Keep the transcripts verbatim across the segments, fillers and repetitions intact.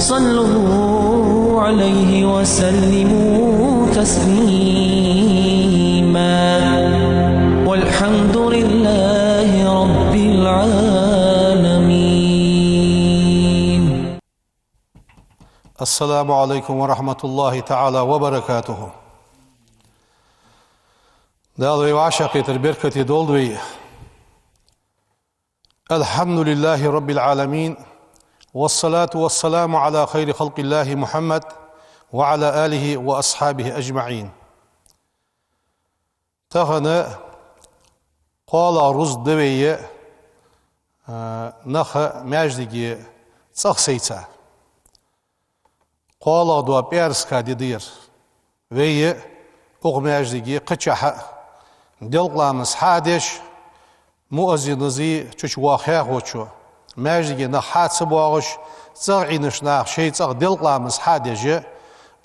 صلوا عليه وسلموا تسليما. والحمد لله رب العالمين. السلام عليكم ورحمة الله تعالى وبركاته. Дала вай вӀашагӀкхетар беркате долда вай. الحمد لله رب العالمين، والصلاة والسلام على خير خلق الله محمد وعلى آله وأصحابه أجمعين. Тахан кхоалагӀа рузба да вай, а, нах маьждиге цӀагӀа сайца. КхоалагӀа дола пӀаьраска ди да ер. Вай укх маьждиге кхычахьа делкъа ламаз хьа а деш, муаззинас чу-чу воагӀа хьехочо, маьждиге нах хьа а ца боагӀаш, цӀагӀа Ӏийнача наха шоай цӀагӀа делкъа ламаз хьа а деш,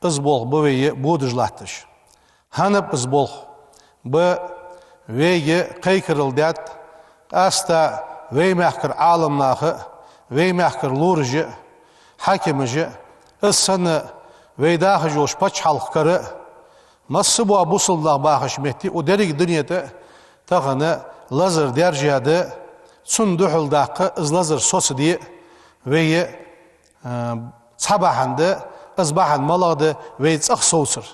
из болх ба вай бодаш латташ. ХӀана ба из болх? Ба вайга кхайкарал даьд, къаьстта вай мехкара Ӏаламнаха а, вай мехкара лораша а, хьакимаша а, из санна вай дахаш йолча паччахьалкхен кара а, масса бола бусалба нах бахаш метте, укх деррига дунен тӀа а тахан лазар даьржа да, цунна духьал даккха, из лазар соцаде а вай, а, цхьа бахьан да, из бахьан малагӀа да, вай цӀагӀа совцар.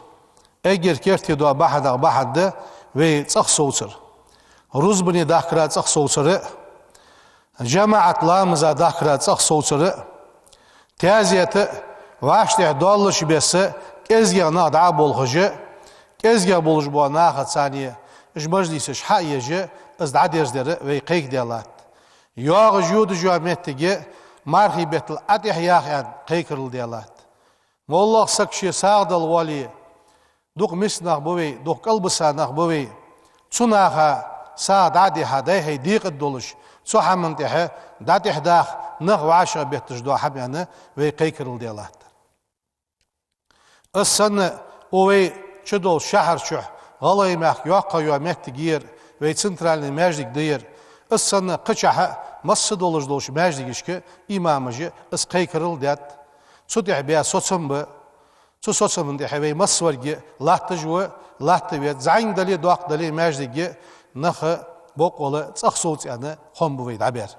Эггара керте дола бахьанех бахьан да вай цӀагӀа совцар. Рузбане дахкара цӀагӀа совцар а, жамаӀат ламаза дахкара цӀагӀа совцар а, таьзета а, вӀаштӀехьа доаллача беса кӀезигагӀа нах дӀа а болхаш а, кӀезигагӀа болаш бола нахаца цхьана уж мажлисаш хьа а еш а, из дӀадерзадар а вай кхайкадаь латт. ЙоагӀаш йодаш йола моттиг а мархий беттал ӀотӀехьа яха аьнна кхайкарал даь латт. МоллагӀа саг ше сагӀа дала воале, дукха миска нах ба вай, дукха кӀалбиса нах ба вай. Цу наха сагӀа дӀа а дихьа, дӀай-хьай декъад долаш, цу хӀаман тӀехьа дӀатӀехьа даха нах вӀашагӀбетташ дола хӀама аьнна вай кхайкарал даь латт. Из санна укх вай чу долча шахьар чу, ГӀалгӀай мехка йоккхагӀа йола моттиг я ер, вай центральни маьждиг да ер. Из санна кхычахьа а масса долаш долча маьждигашка имамаша из кхайкарал даьд. Цу тӀехьа баь соцам ба. Цу соцама тӀехьа вай массаварг а латташ ва, латта веза. ЗӀамига дале а, доккха дале а маьждиг а, нах бокъонца цӀагӀа совца аьнна хоам ба вай дӀабаьр.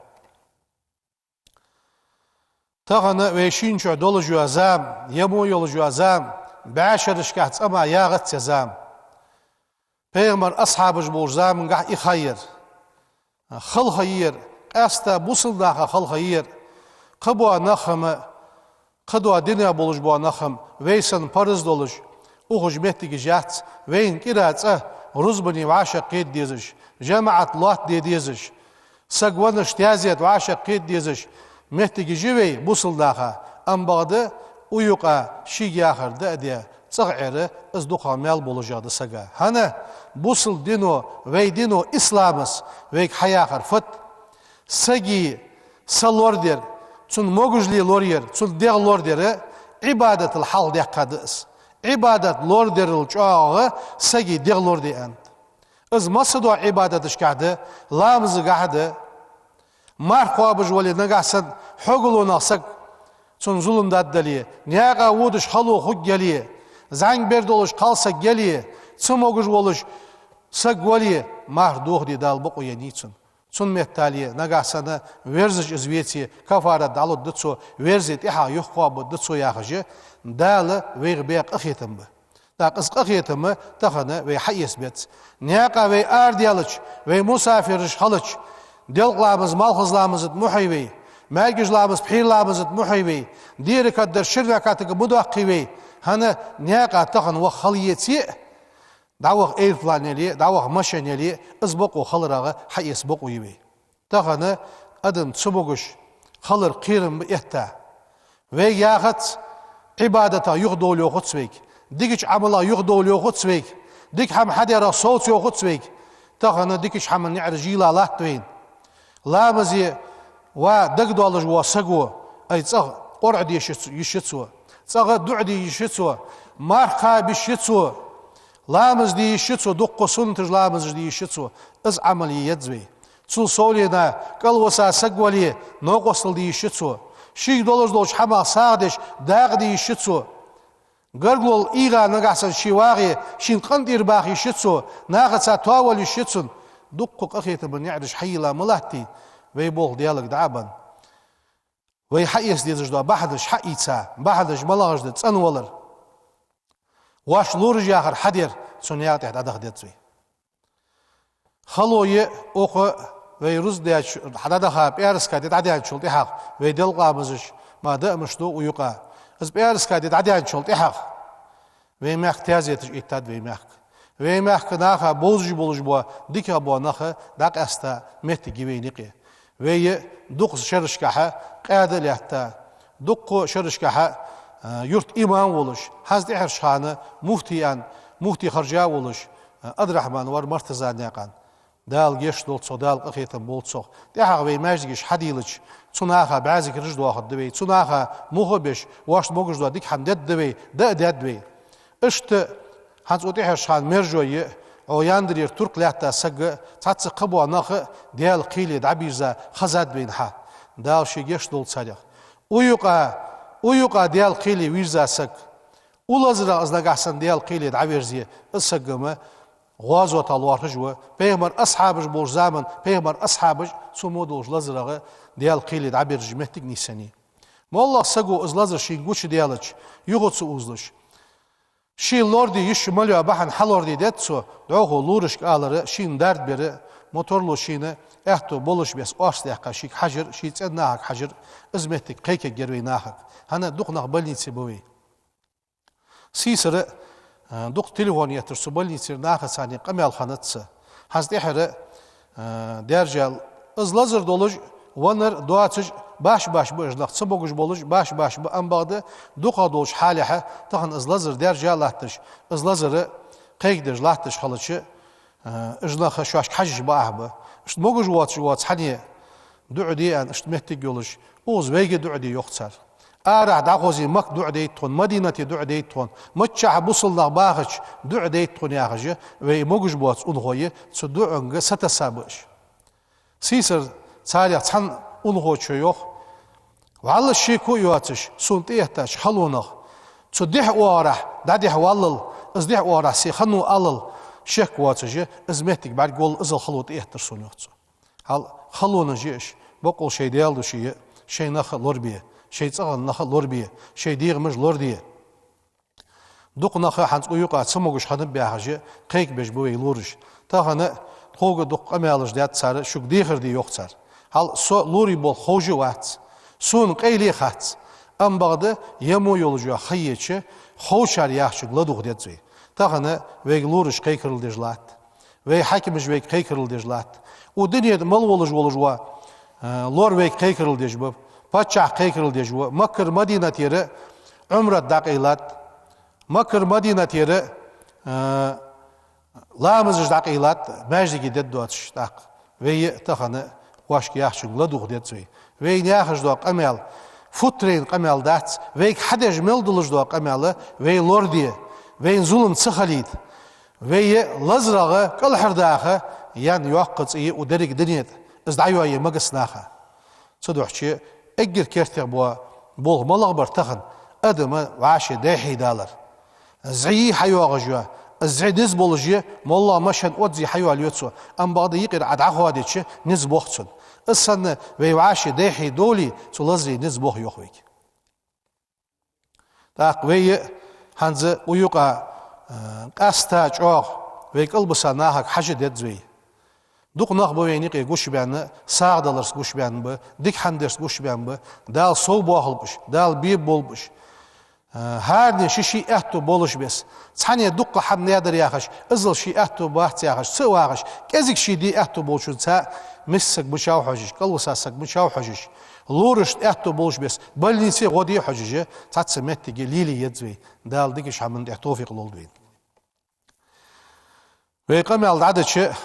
Тахан вай шийна чу долаш йола зама, е мо йолаш йола зама, бӀаьшерашкахь цӀа ма ягӀац ер зама. Пайхамара асхьабаш болча замангахь а ха яр, халха яр, къаьстта бусалба наха халха яр. Кхыбола нах-м, кхыдола дина болаш бола нах-м вай санна параз долаш ухаш моттигаш яц, вайна кӀира цӀа рузбане вӀашагӀкхета дезаш, жамаӀат лоаттаде дезаш, саг веннача таьзета вӀашагӀкхета дезаш моттигаш я вай бусалба наха, амма бакъда укх юкъа шийга яхар дӀа а даь, цӀагӀа Ӏер, из дукхагӀа маьл болашагӀа да сага. ХӀана? Бусалба дино, вай дино, исламас вайга хьаяхар фуд? Сага са лорадар, цун могашал лораяр, цун дегӀ лорадар Ӏибадатал хьалхадаьккха да из. Ӏибадат лорадерал чӀоагӀагӀа сага дегӀ лораде аьннад. Из масса дола Ӏибадаташкахь да, ламазагахь да. Марха кхоабаш вале, нагахьа санна хьогалонах саг цунна зулам даьдале, наькъа водаш хало хургьяле, зӀамига бер долаш кхалсаг яле, цамогаш волаш саг вале, марха дохаде Дала бокъо еннай цунна. Цун меттел, нагахьа санна верзаш из веце, кафарат дӀалургда цо, верзе тӀехьагӀа юха кхоабаргда цо яхаш, Дала вайх баь къахетам ба. ТӀаккха из къахетам тахан вай хьаэца беза. Наькъа вай арадаьлча, вай мусафираш хилча, делкъа ламаз малхбуза ламаза тӀа ма хьой вай, маьркӀажа ламаз пхьера ламаза тӀа ма хьой вай, дийракат дар шин ракаӀатага ма доаккхий вай. ХӀана? Наькъа тахан ваха хала еце а, дӀаваха аэроплан яле а, дӀаваха машен яле а, из бокъо хиларах хьаэца бокъо я вай. Тахан адам цамогаш хилар кхерам ба этта. Вайга яхац, Ӏибадатах юхадовла йоахац вайга, дикача Ӏамалах юхадовла йоахац вайга, дика хӀама хьадарах совца йоахац вайга. Тахан дикача хӀаман наӀараш йийла латт вайна. Ламазе ва дагадоаллаш вола саго, ай, цӀагӀа Къуръан дешац, йиш я цо, цӀагӀа дуӀа де йиш я цо, марха кхаба йиш я цо, ламаз де йиш я цо, дуккха суннаташ ламазаш де йиш я цо, из Ӏамал е еза вай. Цул совленна кӀалвиса саг вале, новкъостал де йиш я цо. Шийга долаш долча хӀамах сагӀа деш, дакъа де йиш я цо. Гаргало ийгӀа нагахьа санна ше вагӀе, шийна къинтӀера баха йиш я цо, нахаца тоавала йиш я цунна. Дуккха къахетама наӀараш хьайийлла ма латтий, вай болх Даьлага дӀа а бенна. Вай хьаэца дезаш дола бахьанаш хьаийца, бахьанаш малагӀаш да, цӀенвалар. Воаш лораш яхар хьадар, цун наькъа тӀа дӀадаха деза вай. Хало я укх вай рузкъа даьча, хьадӀадаха пӀаьраска ди дӀадаьнначул тӀехьагӀа, вай делкъа ламазаш, ма даамаш ду укх юкъа. Из пӀаьраска ди дӀадаьнначул тӀехьагӀа вай мехка таьзеташ эттад вай мехка. Вай мехка наха бовзаш болаш бола, дикагӀа бола нах дӀакъаьста моттиг я вайна юкъе. Вай дукха шерашкахьа къаьда а лаьтта, дукха шерашкахьа, а, юрта имам волаш, хӀанз тӀехьарча хана муфти аьнна, муфти харжа волаш, а, Абдрахьман вар Мартаза наькъан. Дала гешт долда цох, Дала къахетам болба цох. ТӀехьагӀа вай маьждигаш хьадийлача, цу наха бӀаьзигараш доахаргда вай, цу наха мух а беш, воашта могаш дола дика хӀама дергда вай, даа а дергда вай. Иштта хӀанз укх тӀехьарча хана мержой а, укх Яндарера турк лаьтта саг а, цхьацца кхыбола нах а Даьла кхеле дӀабийрза хезад вайна хьа. Дала ший гешт долда царех. Укх юкъа, укх юкъа Даьла кхеле вийрза саг. Укх лазарах из нагахьа санна Даьла кхеле дӀаверзе, из саг-м гӀазота лоархӀаш ва, пайхамара асхьабаш болча заман, пайхамара асхьабаш цу мо долча лазарах Даьла кхеле дӀаберзаш моттиг нийсъеннай. МоллагӀа саго из лазар шийна гучадаьлча, юха ца узалуш, шийна лораде йиш мел йола бахьан хьалораде деза цо, дӀахо лорашка алар, шийна дарба бар, мотор ло шийна аьттув болаш беса орц даьккха шийга хьажар, ший цӀен нахага хьажар, из моттиг кхайкаргьяр вай нахага. ХӀана, дукха нах больнице ба вай. Сийсара, а, дукха телефон етташ цу больницера нахаца къамаьл хиннад са. ХӀанз тӀехьара, а, даьржа, из лазар долаш, веннар, доацаш, башха-башха ба уж нах, ца могаш болаш, башха-башха ба, амма бакъда дукхагӀа долча хьалехьа, тахан из лазар даьржа латташ, из лазар кхайкадеш латташ хилча, а, уж нах шоашка хьажаш ба, ахь ба. Иштта могаш воацаш воаца хьане, дуӀа де аьнна, иштта моттиг йолаш, укхаза вайга дуӀа де йоах цар. Арахьа дӀахозе Макка дуӀа дайта тхона, Мадинате дуӀа дайта тхона, миччахьа бусалба нах бахача дуӀа дайта тхона яхаш, вай могаш боаца унахой цу дуӀанга сатесса ба уж. Сийсара царех цхьан унахочо йоах: вӀалла шеко а йоацаш, сона тӀаэттача халонах, цу дехьа оагӀорахьа дӀадехьаваллал, из дехьа оагӀорахьа се хиннав аллал шек воацаш, из моттиг бӀаргаволла, иззал хало тӀаэттар сона, йоах цо. ХӀанз халонаш я уж, боккъал шоай Даьла души я, шоай нах а лорабе, шоай цӀагӀа нах а лорабе, шоай дегӀамаш лораде. Дукха нах хӀанз укх юкъа ца могаш хиннаб яхаш, кхайкабеш ба вай лораш. Тахан тхога дукха къамаьлаш даьд цар, шуга дехар де йоах цар. ХӀанз со лорий болх ховш а вац, сона къайле а хац. Амма бакъда, ямо йолаш йола ха еча, ховчар яхачунга ладувгӀа деза вай. Тахан вайга лораш кхайкарал деш латт. Вай хьакимаш вайга кхайкарал деш латт. Укх дунен тӀа мел волаш волаш вола, а, лор вайга кхайкарал деш ба, паччахь кхайкарал деш ва, Маккара Мадинатера Ӏумрат дӀакъайлад, Маккара Мадинатера, а, ламазаш дӀакъайлад, маьждиге дедда доацаш тӀаккха. Вай а тахан воашка яхачунга ладувгӀа деза вай. Вайна яхаш дола къамаьл футрайн къамаьл дац, вайга хьадеш мел долаш дола къамаьл вай лораде, вайна зулам ца хилийта. Вай лазарах кӀалхардаха яьнна йоккха цӀи я укх деррига дунен тӀа, из дӀайоае могаш наха. Цудухьа эггара керттера бола болх малагӀа бар тахан, адама вӀаши дехье далар. ЗӀи хьайоагӀаш я, из зӀи низ болаш я, моллагӀа машен отзий хьайоалаю цо, амма бакъда юкъера Ӏа дӀахоадича, низ бох цунна. Из санна вай вӀаши дехье довле, цу лазара низ бох йоах вайга. ТӀаккха вай а хӀанз укх юкъа, а, къаьстта чӀоагӀа вай кӀалбиса нахага хьажа деза вай. Дукха нах ба вайна юкъе гучабаьнна, сагӀа даларца гучабаьнна ба, дика хӀама дарца гучабаьнна ба, Дала совбоахалба уж, Дала бебаболба уж. А, хӀаране ший-ший аьттув болаш беса, цхьанне дукха хӀама надар яхаш, иззал ший аьттув бац яхаш, ца а вагӀаш, кӀезига ший де аьттув болчунца, миска саг мичав хьожаш, кӀалвиса саг мичав хьожаш, лорашта аьттув болаш беса, больнице гӀо де хьожаш, цхьацца моттиге лелае еза вай. Дала дикача хӀаман тӀа товфикъ лолда вайна. Вай къамаьл дӀадича,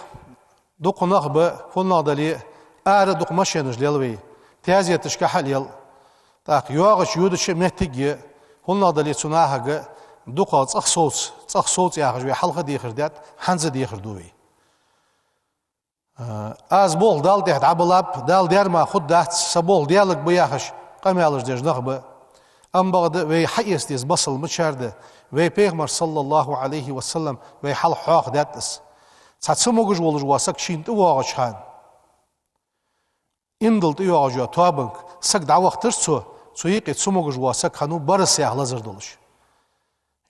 дукха нах ба, хӀаннагӀа дале, ара дукха машенаш лел вай, таьзеташкахьа а лел. ТӀаккха йоагӀача йодача моттиг я, хӀаннагӀа дале цу нахага дукха цӀагӀа совц, цӀагӀа совц яхаш вай хьалха дехар даьд, хӀанз а дехар ду вай. А, аз болх Далла тӀа дӀабалаб, Дала даьр мара хургдац, са болх Даьлага ба яхаш, къамаьлаш деш нах ба. Амма бакъда вай хьаэца деза масал мичара да, вай Пайхамар, саллаллахӀу Ӏалайхи ва саллам, вай хьалха хьоахадаьд из. Цхьа цамогаш волаш вола саг шийна тӀавоагӀача хана, индала тӀайоагӀаш йола тоабанга саг дӀавахийтар цо, цу юкъе цамогаш вола саг хиннав барас яха лазар долаш.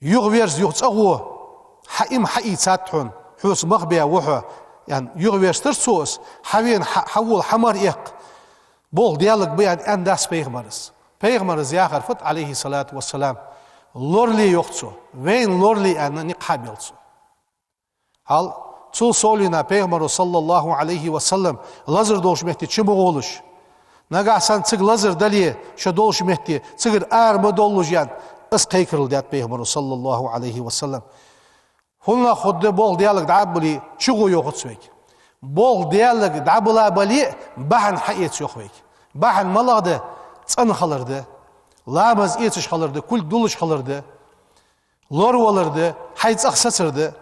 Юхаверза, юха цӀагӀо, хьа иман хьаийцад хьона, хьоца мах баь ва хьо, аьнна, юхаверзийтар цо из, хьавена, хьа-, хьавола, хьа мара эккха, болх Даьлага ба, аьнна, аьннадац Пайхамара из. Пайхамара из яхар фуд, Ӏалайхи ссалату вассалам? Лорале, йоах цо, вайна лорале, аьнна, никъ хьабелл цо. Хьал, цул совгӀа Пайхамаро, саллаллахӀу Ӏалайхи ва саллам, лазар долча метте чу ма гӀолаш. Нагахьа санна цига лазар дале, шо долча метте, цигара ара ма довлалаш, аьнна, из кхайкарал даьд Пайхамаро, саллаллахӀу Ӏалайхи ва саллам. ХӀаннахьа хургда, болх Даьлага дӀа а бале, чугӀо йоахац вайга. Болх Даьлага дӀабала бале а, бахьан хьаэца йоах вайга. Бахьан малагӀа да? ЦӀена хилар да, ламаз эцаш хилар да, кулг дуллаш хилар да, лоравалар да, хьай цӀагӀа сацар да.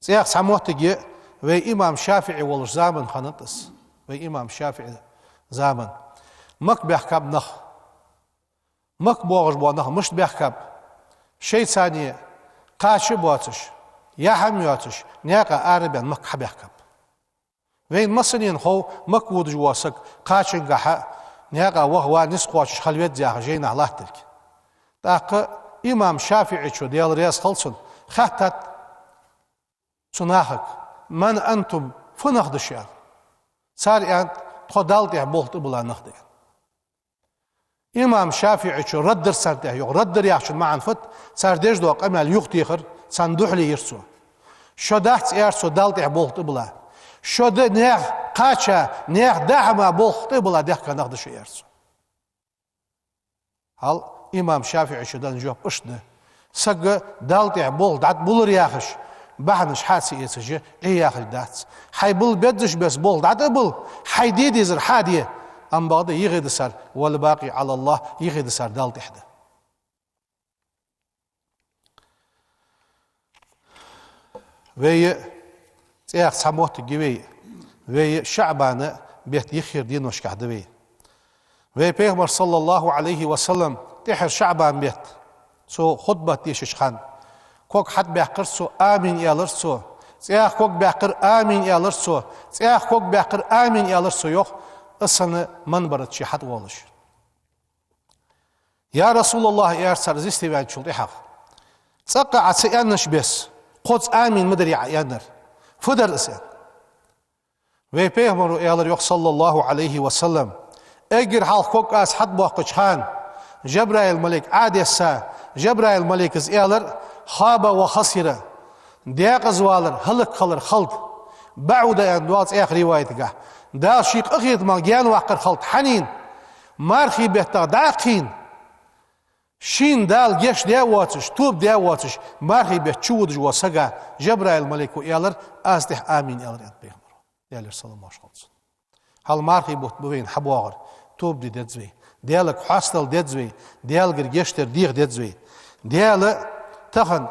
ЦӀех цхьа моттиг я, вай имам ШафиӀи волча заман хиннад из. Вай имам ШафиӀи заман. Макка баьхкаб нах. Макка боагӀаш бола нах мишта баьхкаб? Шоайца кхача а боацаш, яхь а йоацаш, наькъа арабаьнна Макка хьабаьхкаб. Вайна массанена хов, Макка водаш вола саг кхачангахьа наькъа ваха ва, низ кхоачаш хила веза яха жайнашка латтарг. ТӀаккха имам ШафиӀийчо, Даьла раьза хилва цунна, хаьттад цу нахага: «من أنتم, фу нах да шо?» — аьнна. Цар аьннад: «Тхо Далла тӀехьа болх тӀабилла нах да», — аьнна. Имам ШафиӀийчо рад дир царна тӀехьа, йоах. Рад дир яхачун маӀан фуд? Цар деш дола къамаьл юхатехар, царна духьале йир цо. Шо дац, аьлар цо, Далла тӀехьа болх тӀабилла. Шо да наьха кхача, наьха дахьама болх тӀабилла даьхка нах да шо, аьлар цо. Хьал, имам ШафиӀийчо даь жоп иштта да: саг Далла тӀехьа болх дӀатӀабиллар яхаш, бахьанаш хьа ца эцаш, Ӏе яхилга дац. Хьай билла безача беса болх дӀатӀабилла, хьай де дезар хьа де. Амма бакъда юхедисар, «والباقي على الله», юхедисар Далла тӀехьа да. Вай, цӀех цхьа моттиг я вай, вай ШаӀбан бетта юххера деношкахь да вай. Вай Пайхамар, саллаллахӀу Ӏалайхи ва саллам, тӀеххьара ШаӀбан бетта цо хутбат дешача хана, ког хьатӀабаьккхар цо, амин аьлар цо. ЦӀех ког баьккхар, амин аьлар цо. ЦӀех ког баьккхар, амин аьлар цо, йоах, из санна минбара чу хьатӀавоалаш. «Я РасулаллахӀ, — аьлар цар из йисте ваьнначул тӀехьагӀа, — цӀаккха Ӏа ца аьннача беса, кхозза амин ма дарий Ӏа аьннар. Фу дар из?» — аьнна. Вай Пайхамаро аьлар, йоах, саллаллахӀу Ӏалайхи ва саллам: «Эггара хьалха ког аз хьатӀабоаккхача хана, Жабраил малайк Ӏодесса, Жабраил малайка из аьлар: خاب وخسر, даькъаза валар, хӀалакхилар хилда. بعد, — аьнна доагӀа цхьан риваятагахь, — Дала ший къахетамах гаьнаваккхар хилда. Хьанна? Мархий беттах дӀа а кхийна, шийна Дала гешт даь а воацаш, тоба даь а воацаш, мархий бетта чуводаш волча сага Жабраил малайко аьлар, аз тӀехьа амин аьлар», — аьннад Пайхамаро, Даьлера салам-моаршал хилда цунна. Хьал, мархий бутт ба вайна хьабоагӀар, тоба де деза вай, Даьлага хьастадала деза вай, Даьлагара гешт дар деха деза вай. Даьла тахан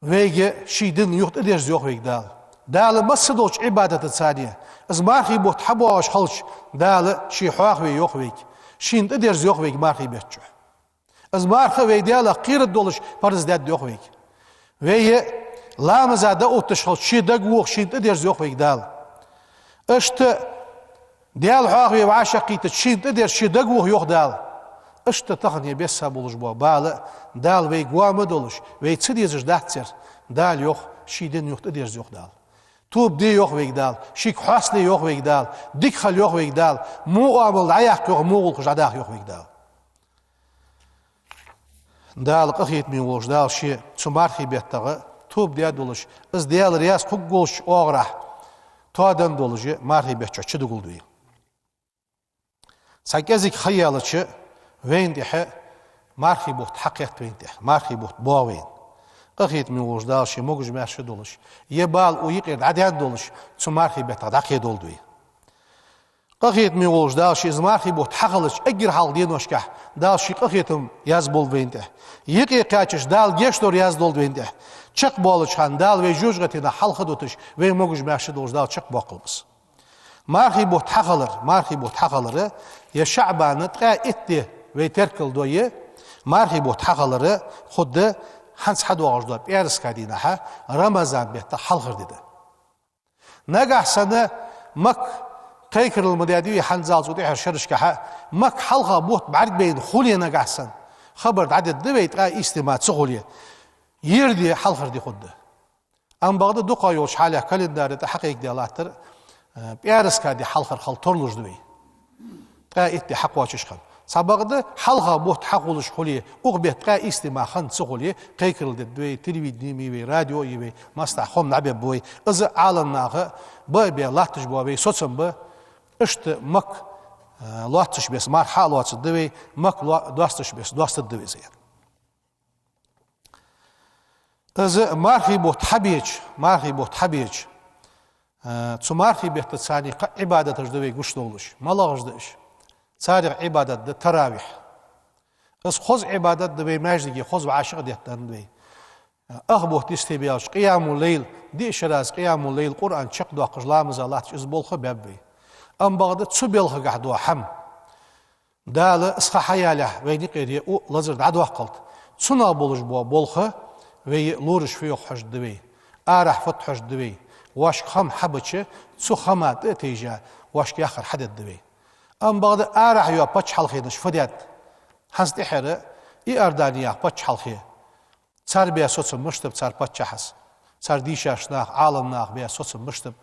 вайга ший дина юха тӀадерза йоах вайга Дала. Дала массадолча Ӏибадатаца, из мархий бутт хьабоагӀаш хилча, Дала ше хьоахаве йоах вайга, шийна тӀадерза йоах вайга мархий бетта чу. Из марха вай Даьлах кхерар долаш парз даьд йоах вайга. Вай ламаза дӀаотташ хилча, ше дагавоха, шийна тӀадерза йоах вайга Дала. Иштта Даьла хьоахаве вӀашагӀкхийтача, шийна тӀадерза, ше дагавоха йоах Дала. Иштта тахан е бесса болаш бола бала Дала вайга ва ма долаш, вай ца дезаш дац ер. Дала йоах, ший дина юха тӀадерза йоах Дала. Тоба де йоах вайга Дала, шийга хьастале йоах вайга Дала, дика хила йоах вайга Дала, во оамал дӀаяккха йоах, во гӀулакхаш дӀадаха йоах вайга Дала. Дала къахетаме волча Дала ше цу мархий беттагӀа тоба даь долаш, из Даьла раьза хургволча оагӀорахьа тоадаь долаш, мархий бетта чу чудугулда вай. Цхьа кӀезига ха яьлча, вайна тӀехьа мархий бутт хьакхет вайна тӀехьа, мархий бутт боагӀа вайна. Къахетаме волча Дала ше могаш-маьрша долаш, е бала укх юкъера дӀадаь долаш, цу мархий беттагӀа дӀакхедолда вай. Къахетаме волча Дала ше из мархий бутт хьахилча, эггара хьалха деношкахь Дала ший къахетам язболба вайна тӀехьа. Юкъе кхаьчача, Дала гешт дар яздолда вайна тӀехьа. Чакхбоалача хана Дала вай жожагӀатенах хьалхадуташ, вай могаш-маьрша долаш Дала чакхбоаккхалба из. Мархий бутт хьахилар, мархий бутт хьахилар, е ШаӀбана ткъаь итт ди вай теркалдой, мархий бутт хьахилар хургда хӀанз хьадоагӀаш дола пӀаьраска дийнахьа, Рамазан бетта хьалхара ди да. Нагахьа санна Макка кхайкарал ма даьдий вай хӀанзалца цу тӀехьарча шерашкахьа, Макка хьалха бутт бӀаргабайна хуле нагахьа санна, хабар дӀадергда вай, ткъаь ийс ди мара ца хуле, ер ди хьалхара ди хургда. Амма бакъда дукхагӀа йолча хьале календаре тӀа хьакхайкадаь латтар, э, пӀаьраска ди хьалхара хила тарлуш да вай. Ткъаь итт ди хьакхоачаш хинна. Цхьабакъда хьалха бутт хьахулаш хуле, укх бетта ткъаь ийс ди мара хинна ца хуле, кхайкарал дергда вай, телевидени ма йий вай, радио ма йий вай, массанахьа хоам дӀабергба вай. Из Ӏаламнаха ба а бе латташ бола вай соцам ба, иштта Макка, э, лоацаш беса марха хьа а лоацаргда вай, Макка ло-, доасташ беса доастаргда вай из. Из мархий бутт хьабеча, мархий бутт хьабеча, э, цу мархий бетта царна кхы Ӏибадаташ да вай гуш долаш. МалагӀаш да уж? Царех Ӏибадат да таравихь. Из хоза Ӏибадат да вай маьждиге хоза вӀашагӀдеттан да вай. Ах бутт йисте баьлча, къиямул-лайл, диъ шера из къиямул-лайл, Къуръан чакхдоаккхаш ламаза латташ из болх баьб вай. Амма бакъда цу балхагахьа дола хӀама Дала из ха хьаялехь, вайна юкъера ер у лазар дӀадоаккхалда. Цунах болаш бола болх вай лораша фу йоах хьожаргда вай, арахьа фу да хьожаргда вай, вайга хӀама хьабича, цу хӀаман тӀа а тайжа, вайга яхар хьадергда вай. Амма бакъда арахьа йола паччахьалкхенаш фу даьд? ХӀанз тӀехьара Иордани яха паччахьалкхе. Цар бе соцам мишта ба цар паччахьас, цар дийшача наха, Ӏаламнаха бе соцам мишта ба?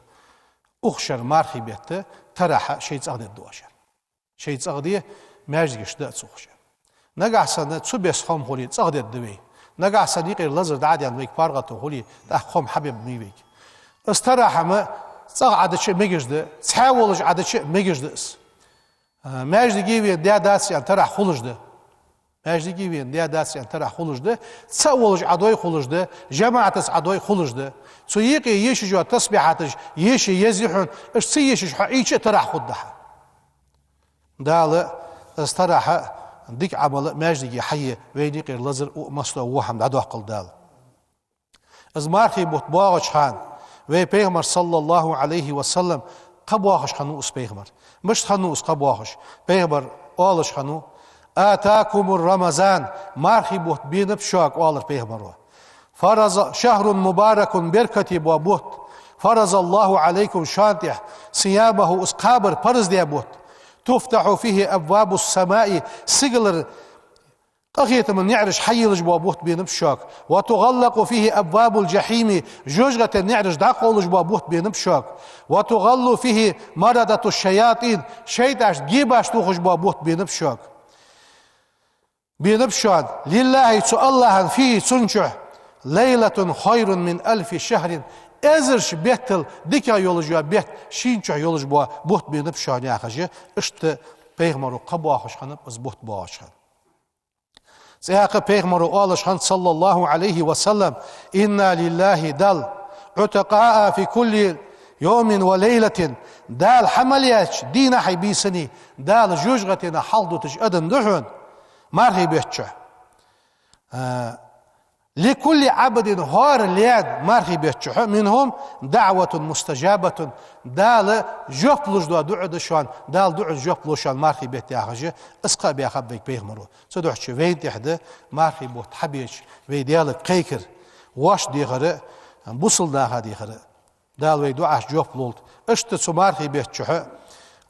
Укх шера мархий бетта тарахьа шоай цӀагӀа дергда оаш. Шоай цӀагӀа де, маьждигаш да а ца ухаш. Нагахьа санна цу беса хоам хуле, цӀагӀа дергда вай. Нагахьа санна юкъера лазар дӀа а даьнна вайга паргӀато хуле, тӀаккха хоам хьабергба ма йий вайга. Из тарахьа ма цӀагӀа Ӏадича а мегаш да, цхьаь волаш Ӏадича а мегаш да из. А, маьждиге вена даь дац аьнна тарахьа хулаш да. Маьждиге вена даь дац аьнна тарахьа хулаш да, цаӀ волаш Ӏадой хулаш да, жамаӀатаца Ӏадой хулаш да. Цу юкъе ешаш йола тасбихьаташ еше еза хьона, уж ца ешаш хьо Ӏийча а тарахьа хургда хьа. Дала из тарахьа дика Ӏамал маьждиге хьае, вайна юкъера лазар у массадола во хӀама дӀадоаккхалда Дала. Из мархий бутт боагӀача хана вай Пайхамар, саллаллахӀу Ӏалайхи ва саллам, кхаъ боахаш хиннав из Пайхамар. Мишта хиннав из кхаъ боахаш? Пайхамар оалаш хиннав: «آتاكم رمضان, мархий бутт бенаб шуга», — оалар Пайхамаро. «فرض، شهر مبارك, беркате бола бутт. فرض الله عليكم, шоана тӀа, صيامه, из кхабар парз даь бутт. تفتح فيه أبواب السماء, сигалара къахетама наӀараш хьайийлаш бола бутт бенаб шуга. وتغلق فيه أبواب الجحيم, жожагӀатен наӀараш дӀакъовлаш бола бутт бенаб шуга. وتغل فيه مردة الشياطين, шайтӀаш гебаш тохаш бола бутт бенаб шуга. Бенаб шоана, لله, цу АллахӀа, فيه, цун чу, ليلة خير من ألف شهر, эзараш беттал дикагӀа йолаш йола бетта шийна чу йолаш бола бутт бенаб шоана», — яхаш, иштта Пайхамаро кхаъ боахаш хиннаб из бутт боагӀача хана. ЦӀаькха Пайхамаро оалаш хиннад, саллаллахӀу Ӏалайхи ва саллам: «إن لله, Далла, عتقاء في كل يوم وليلة, Дала хьа мел яьча дийнахьеи бийсанеи Дала жожагӀатенах хьалхадуташ адам да хьона, мархий бетта чу. А, لكل عبد, хӀара лаьна мархий бетта чу, منهم دعوة مستجابة, Дала жоп луш дола дуӀа да шоана, Дала дуӀан жоп лу шоана мархий бетта», — яхаш, из кхаъ баьхаб вайга Пайхамаро. Цудухьа вайна тӀехь да мархий бутт хьабеча вай Даьлага кхайкар, воашта дехар, бусалба наха дехар. Дала вай дуӀашта жоп лулда. Иштта цу мархий бетта чухь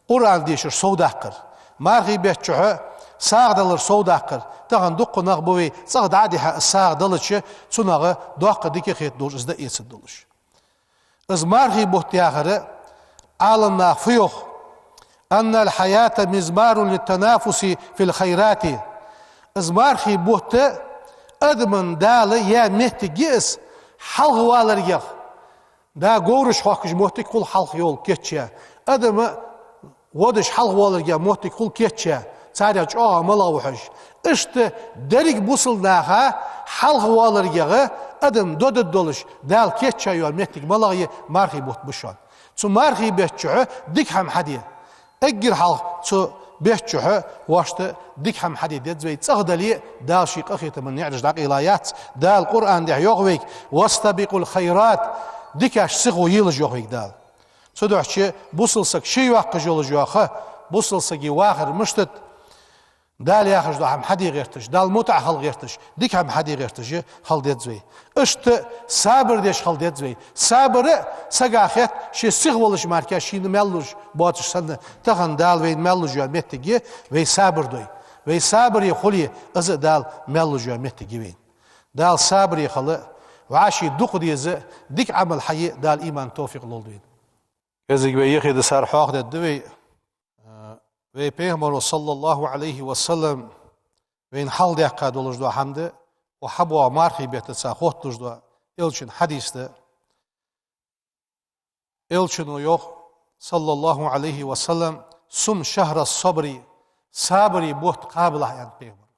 Къуръан дешар совдаккхар. Мархий бетта чухь сагӀа далар совдаккхар. Тахан дуккха нах ба вай, цӀагӀа дӀа а дихьа, сагӀа далча, цунах доккха дика хетаргдолаш, из дӀаэцаргдолаш. Из мархий бутт яхар, Ӏаламнаха фу йоах: «أن الحياة مضمار للتنافس في الخيرات». Из мархий бутт адаман Дала яь моттиг я из, хьалхаваларгех. Да говраш хохкаш моттиг хул хьалха йолга кийчъяь. Адам водаш хьалхаваларгех моттиг хул кийчъяь, царех чӀоагӀа малагӀа ва хьожаш. Иштта деррига бусалба наха хьалхаваларгех адам додаш долаш, Дала кийчъяь йола моттиг малагӀа я, мархий бутт ба шоана. Цу мархий бетта чухь дика хӀама хьаде. Эггара хьалха цу бетта чухь воашта дика хӀама хьаде деза вай, цӀагӀа дале а, Дала ший къахетама наӀараш дӀакъайла яц. Дала Къуръан тӀа йоах вайга: «واستبقوا الخيرات», дикаш сихо елаш йоах вайга Дала. Цудухьа бусалба саг ший йоаккхаш йолаш йола ха, бусалба сага вахар мишта да, Дала яхаш дола хӀама хьаде гӀерташ, Далла мутӀахьа хила гӀерташ, дика хӀама хьаде гӀерташ хила деза вай. Иштта сабар деш хила деза вай. Сабар а сага хет, ше сиха волаш мара шийна маьл луш боацаш санна, тахан Дала вайна маьл луш йола моттиг я вай сабар дой. Вай сабаре хуле, из а Дала маьл луш йола моттиг я вайна. Дала сабаре хила, вӀаший дукха деза, дика Ӏамал хьае Дала иман, товфикъ лолда вайна. КӀезига вай юхедисар хьоахадергда вай, а, вай Пайхамаро, саллаллахӀу Ӏалайхи ва саллам, вайна хьалхадаьккха долаш дола хӀама да, укх хьабоагӀа мархий бетта цхьа хотталуш дола Элчан хьадис да. Элчано йоах, саллаллахӀу Ӏалайхи ва саллам: «صم شهر الصبر», сабара бутт кхабалахь, аьннад Пайхамаро.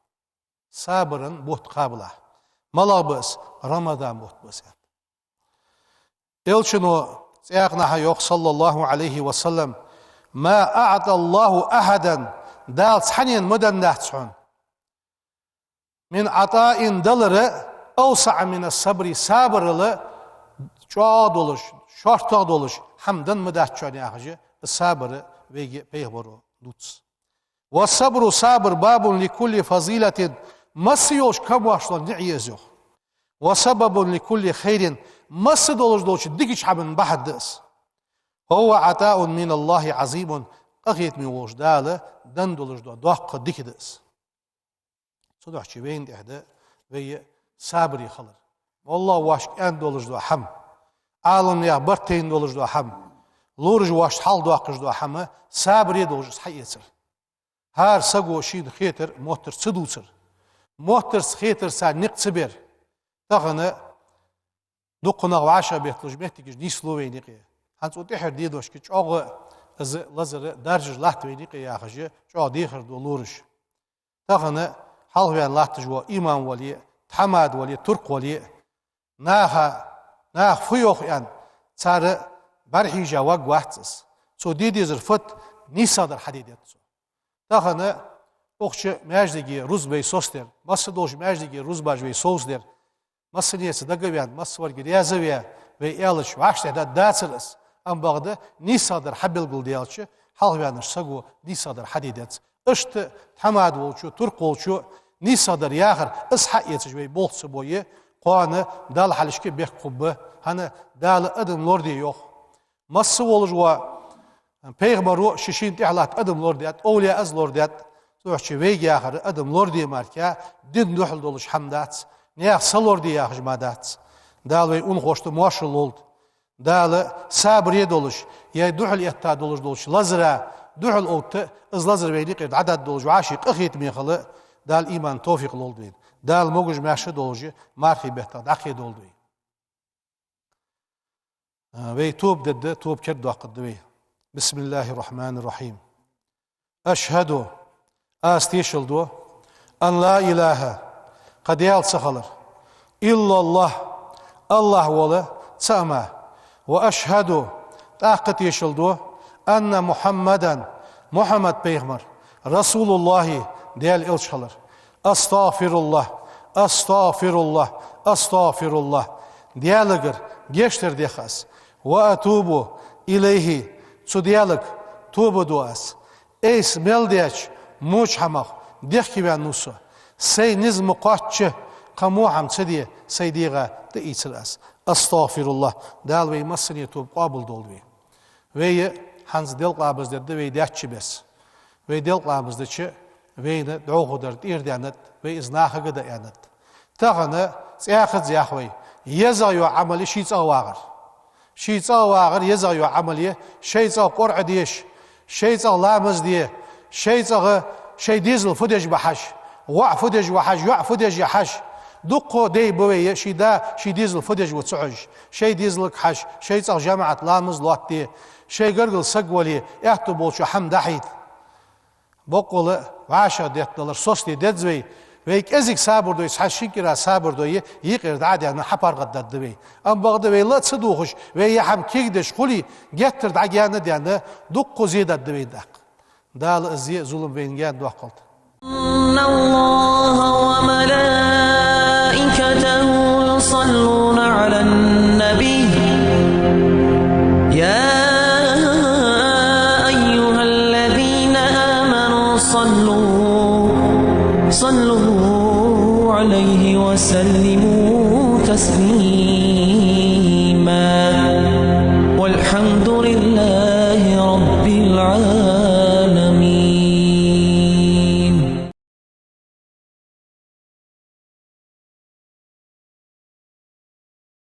Сабара бутт кхабалахь. МалагӀа ба из? Рамадан бутт ба из, аьннад. Элчано цхьаькханахьа йоах, саллаллахӀу Ӏалайхи ва саллам: «ما أعطى الله أحدا», Дала цхьаннена ма деннадац хьона, «من عطاء», далар, «أوسع من الصبر», сабарал чӀоагӀа долаш, шортагӀа долаш хӀама денна ма дац хьона, яхаш, сабар вайга Пайхамаро дувц. «والصبر», сабар, «باب لكل فضيلة», масса йолча камаьршал ниӀ я из, йоах. «وسبب لكل خير», масса долаш долча дикача хӀаман бахьан да из. «وهو عطاء من الله عظيم», къахетаме волча Дала денна долаш дола доккха дика да из. Цудухьа вайна тӀехь да вай сабаре хилар. МоллагӀа воашка аьнна долаш дола хӀама, Ӏаламнаха барт тайна долаш дола хӀама, лораша воашта хьалхадоаккхаш дола хӀама сабаре долаш из хьаэцар. ХӀара саго шийна хетар моттарца ца дувцар. Моттарца хетарца никъ ца бер. Тахан дукха нах вӀашагӀбетталуш моттигаш нийслу вайна юкъе. ХӀанз цу тӀехьара дедошка чӀоагӀа из лазар даржаш латт вайна юкъе, яхаш, чӀоагӀа дехар ду лораша. Тахан хьалхаваьнна латташ вола имам вале, тхьамада вале, туркх вале, наха, наха фу йоах аьнна, цар бӀарахьежа варгвац из. Цо де дезар фуд, нийсагӀдар хьаде деза цо. Тахан укх чу маьждиге рузба вай соцадаьр, масса долча маьждиге рузбаш вай совцадаьр, массанеца дагаваьнна, массаварга раьза а ваь, вай аьлча, вӀаштӀехьдаргдацар из. Амма бакъда нийсагӀдар хьабелгалдаьлча, хьалхаваьннача саго нийсагӀдар хьаде деза. Иштта тхьамада волчо, туркх волчо нийсагӀдар яхар, из хьаэцаш вай болх ца бой, кхоана Далла хьалхашка бехк хургба, хӀана, Дала адам лораде йоах. Масса волаш вола Пайхамаро ший-шийна тӀехьа латта адам лорадаьд, овлияъаш лорадаьд. Цудухьа вайга яхар, адам лораде мара дина духьал долаш хӀама дац, наьха са лораде яхаш мара дац. Дала вай унахошта моаршал лолда. Дала сабаре долаш, е духьал этта долаш долча лазара духьал отта, из лазар вайна юкъера дӀадаргдолаш, вӀаший къахетаме хила Дала иман, товфикъ лолда вайна. Дала могаш-маьрша долаш мархий беттах дӀакхийдолда вай. А, вай тоба дергда, тоба кердадоаккхаргда вай. بسم الله الرحمن الرحيم. أشهد, аз тешал ду, أن لا إله, кхы Даьла ца хилар, إلا الله, АллахӀ вола цаӀ мара, وأشهد, тӀаккха тешал ду, أن محمدا, Мухьаммад пайхамар, رسول الله, Даьла элча хилар. أستغفر الله، أستغفر الله، أستغفر الله. Даьлагара гешт дар дех аз. وأتوب إليه, цу Даьлага тоба ду аз. Айса мел даьча воча хӀамах дехкеваьнна ва со. Сай низ ма кхоачча, кхы во хӀама ца де, сай дегӀа тӀаийцар аз. أستغفر الله. Дала вай массане тоба къоабалдолда вай. Вай хӀанз делкъа ламаз дергда вай даьча беса. Вай делкъа ламаз дича, вайна дӀахо дар тӀера даьннад, вай из нахага даьннад. Тахан цӀаькхаза яхар вай, езагӀа йола Ӏамал я ший цӀагӀа вагӀар. Ший цӀагӀа вагӀар езагӀа йола Ӏамал я, шоай цӀагӀа КъорӀа деша, шоай цӀагӀа ламаз де, шоай цӀагӀа шоай дезал фу деш ба хьажа, воӀ фу деш ва хьажа, йоӀ фу деш я хьажа. Дуккха дай ба вай, ший да, ший дезал фу деш ва ца хьожаш. Шоай дезалга хьажа, шоай цӀагӀа жамаӀат ламаз лоаттаде, шоай гаргара саг вале, аьттув болча хӀама дӀахьийта. Боккъала вӀашагӀдетталар соцаде деза вай. Вай кӀезига сабар дой, цхьа шин кӀира сабар дой, юкъера дӀа а даьнна, хьапаргӀатдаргда вай. Амма бакъда вай ла а ца дувгӀаш, вай ер хӀама кегадеш хуле, геттара дӀагаьна а даьнна, дуккха зе даргда вайна тӀаккха. Дала из зе, зулам вайна гаьнадоаккхалда. إن الله وملائكته يصلون على النبي. يا وسلموا تسليما. والحمد لله